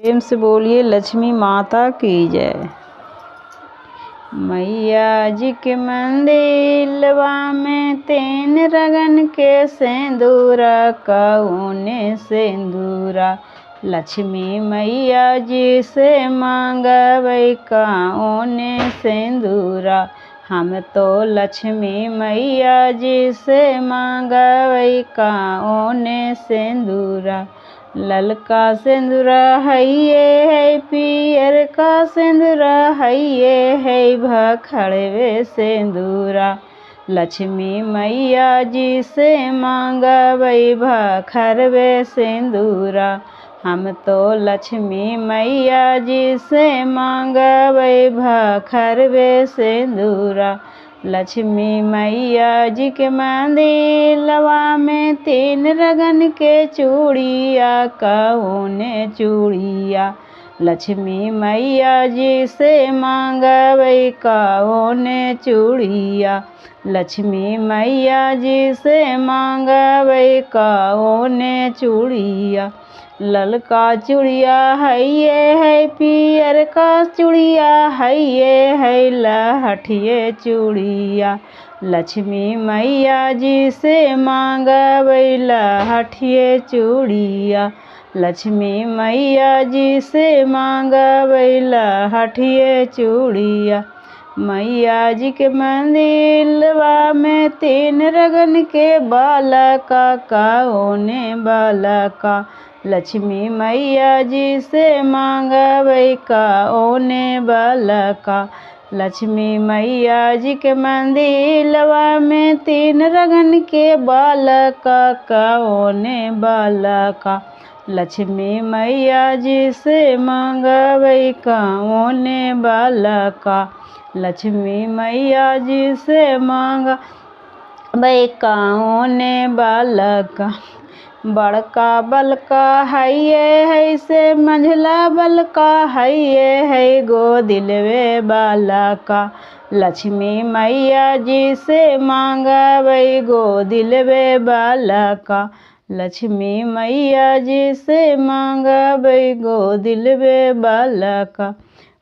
प्रेम से बोलिए लक्ष्मी माता की जय। मैया जी के मंदिलवा में तीन रगन के सिंदूरा, कौने सिंदूरा लक्ष्मी मैया जी से मांगबै कौने सिंदूरा। हम तो लक्ष्मी मैया जी से मांगबै कौने सिंदूरा। ललका सिंदूरा हइये है, पियर का सिंदूरा हइये है, भखड़वे सिंदूरा लक्ष्मी मैया जी से मांगबै भखड़वे सिंदूरा। हम तो लक्ष्मी मैया जी से मांगबै भखड़वे सिंदूरा। लक्ष्मी मैया जी के मंदिलवा में तीन रगन के चूड़िया, कौने चूड़िया लक्ष्मी मैया जी से मांगबै कौने चूड़िया। लक्ष्मी मैया जी से मांगबै कौने चूड़िया। ललका चूड़िया हइये है, पियर का चूड़िया हइये है, लहठिए चूड़िया लक्ष्मी मैया जी से मांगबै लहठिए चूड़िया। लक्ष्मी मैया जी से मांगबै लहठिए चूड़िया। मैया जी के मंदिलवा में तीन रगन के बालका, कौने बालका लक्ष्मी मैया जी से मांगबै कौने बालका। लक्ष्मी मैया जी के मंदिलवा में तीन रगन के बालका, कौने बालका लक्ष्मी मैया जी से मांगबै कौने बालका। लक्ष्मी मैया जी से मांगबै कौने बालका। बड़का बलका हइये है से मंझला बलका हइये है, गो दिलवे बालका लक्ष्मी मैया जी से मांगबै गो दिलवे बालका। लक्ष्मी मैया जी से मांगबै गो दिलवे बालका।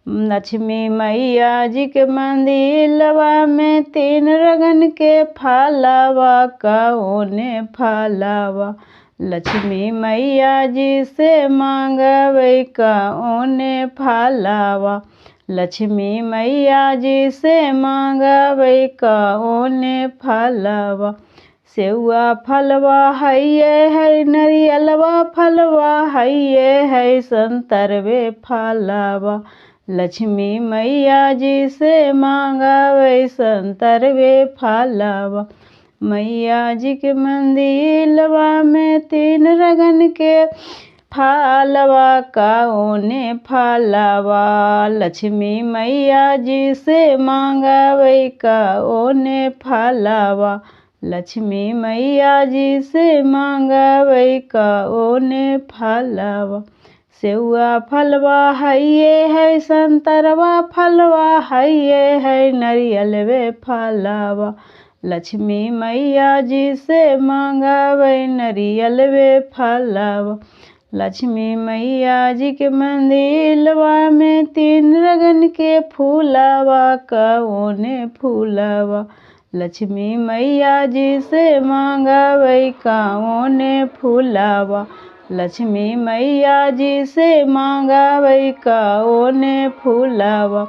लक्ष्मी मैया जी के मंदिलवा में तीन रगन के फलवा, कौने फलवा लक्ष्मी मैया जी से मांगबै कौने फलवा। लक्ष्मी मैया जी से मांगबै कौने फलवा। सेउआ फलवा हइये है, नरियलवा फलवा हइये है, संतरवे फलवा लक्ष्मी मैया जी से मांगबै संतरवे फलवा। मैया जी के मंदिलवा में तीन रगन के फलवा, कौने फलवा लक्ष्मी मैया जी से मांगबै कौने फलवा। लक्ष्मी मैया जी से मांगबै कौने फलवा। सेउआ फलवा हइये है, संतरवा फलवा हइये है, नरियलवे फलवा लक्ष्मी मैया जी से मांगबै नरियलवे फलवा। लक्ष्मी मैया जी के मंदिलवा में तीन रगन के फूलवा, कौने फूलवा लक्ष्मी मैया जी से मांगबै कौने फूलवा। लक्ष्मी मैया जी से मांगबै कौने फूलवा।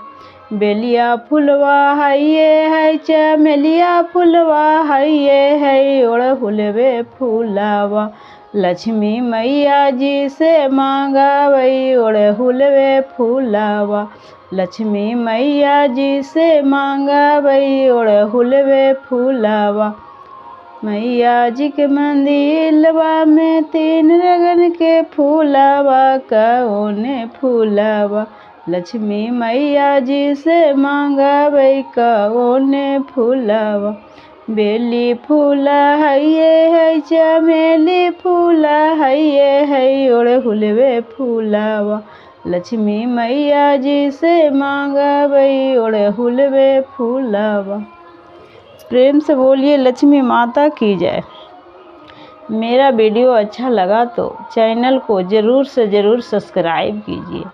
बेलिया फुलवा हइये है, चमेलिया फुलवा हइये है, ओढ़हुलवे फूलवा लक्ष्मी मैया जी से मांगबै ओढ़हुलवे फूलवा। लक्ष्मी मैया जी से मांगबै ओढ़हुलवे फूलवा। मैया जी के मंदिलवा में तीन रगन के फूलवा, कौने फूलवा लक्ष्मी मैया जी से मांगबै कौने फूलवा। बेली फूल हइये है, चमेली फूल हइये है, ओढ़हुलवे फूलवा लक्ष्मी मैया जी से मांगबै ओढ़हुलवे फूलवा। प्रेम से बोलिए लक्ष्मी माता की जय। मेरा वीडियो अच्छा लगा तो चैनल को ज़रूर से ज़रूर सब्सक्राइब कीजिए।